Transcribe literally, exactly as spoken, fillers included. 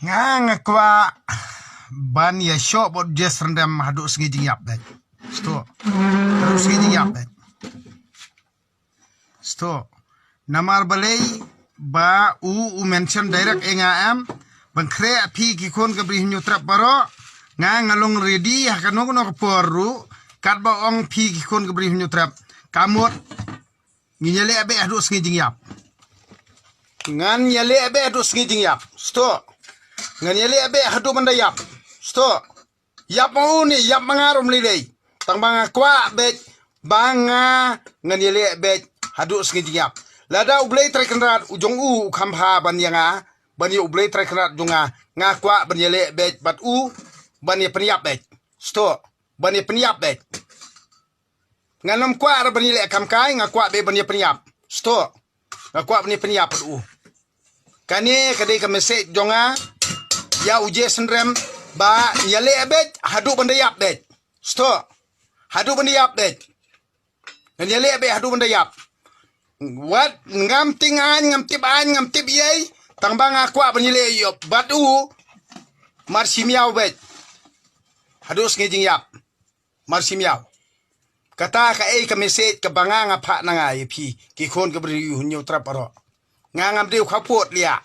Nga nga kwah ban ïa shoh bad Jesrendem haduh sngi jingïap bad. Sto. Haduh sngi jingïap bad. Sto. Namar balei ba u u mention direct ïa nga em. Ban khreh phi ki khun ka Bri Hynñiewtrep baroh. Nga nga long ready ha kano kano ka por ruh. Katba ong phi ki khun ka Bri Hynñiewtrep. Ka mut. Ngin ïaleh bad haduh sngi jingïap. Ngan ïaleh bad haduh sngi jingïap. Sto. Ngan ïaleh bad haduh ban da ïap. Sto. Ïap ma u ne ïap ma nga ruh ym lei lei. Tang ba nga kwah bad ba nga ngan ïaleh bad haduh sngi jingïap. Lada U Blei Trai Kynrad u jong u u kham bha ban ïa nga, ban ïa U Blei Trai Kynrad jong nga, nga kwah ban ïaleh bad bad u ban ïa pynïap bad. Sto. Ban ïa pynïap bad. Ngan ym kwah ra ban ïaleh kam kai, nga kwah bad ban ïa pynïap. Sto. Nga kwah ban ïa pynïap bad u. Kane ka dei ka message jong nga ïa u Jesrendem ba ïaleh bad haduh ban da ïap bad. Sto. Haduh ban da ïap bad. Ngan ïaleh bad haduh ban da ïap. Wat ngam ting aiñ, ngam tip aiñ, ngam tip ïei. Tang ba nga kwah ban ïaleh ïop bad u. Mar shim ïaw bad. Haduh sngi jingïap. Mar shim ïaw. Kata ka ei ka message kaba nga nga phah na nga ïa phi ki khun ka Bri Hynñiewtrep baroh. Nga ngam dei u khappud liah.